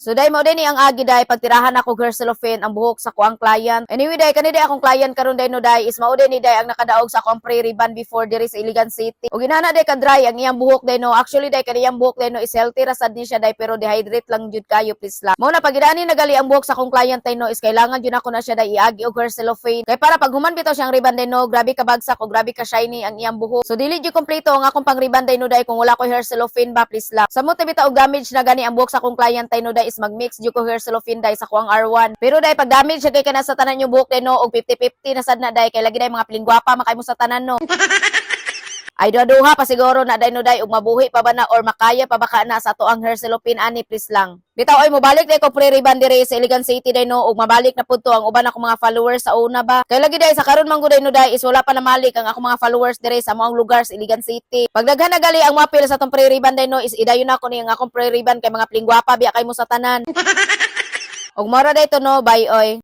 So day, mao ni ang agi day pagtirahan ako hair cellophane ang buhok sa akoang client. Anyway day, kani day akong client karon day no day is mao ni day ang nakadaog sa akong pre-reband before diri sa Iligan City. Ug inana day ka dry ang iyang buhok day no. Actually day, kani iyang buhok day no is healthy ra sad ni siya day, pero dehydrate lang jud kayo, please lang. Mao na pag inani nagali ang buhok sa akong client day no is kailangan jud ako na siya day iagi og hair cellophane. Kay para pag human bitaw siyang reband day no, grabe ka bagsak o grabe ka shiny ang iyang buhok. So dili jud kompleto ang akong pang-reband day no day kung wala ko hair cellophane ba, please lang. Samot na bitaw og damage na gani ang buhok sa akong client day no day is magmix jud ko hair cellophane day sa kuang R1. Pero day, pag damage siya kay kana sa tanan yung buhok day no, og 50-50 na sad na day, kay lagi day mga pilingwapa makay mo sa tanan no. Ay, duha pa siguro na day no day ug mabuhi pa ba na or makaya pa ba ka na sa ato ang hair cellophane ani, please lang. Bitaw oy, mobalik day ko pre-reband dire sa Iligan City day no ug mabalik na pud to ang uban akong mga followers sa una ba. Kay lagi day sa karon man gud day no day is wala pa namalik ang akong mga followers dire sa maong lugar sa Iligan City. Pag daghan na gali ang mapil sa atong pre-reband day no is idayon na ko ni ang akong pre-reband kay mga pilingwapa biya kay mo sa tanan. Ug mora day to no, bye oy.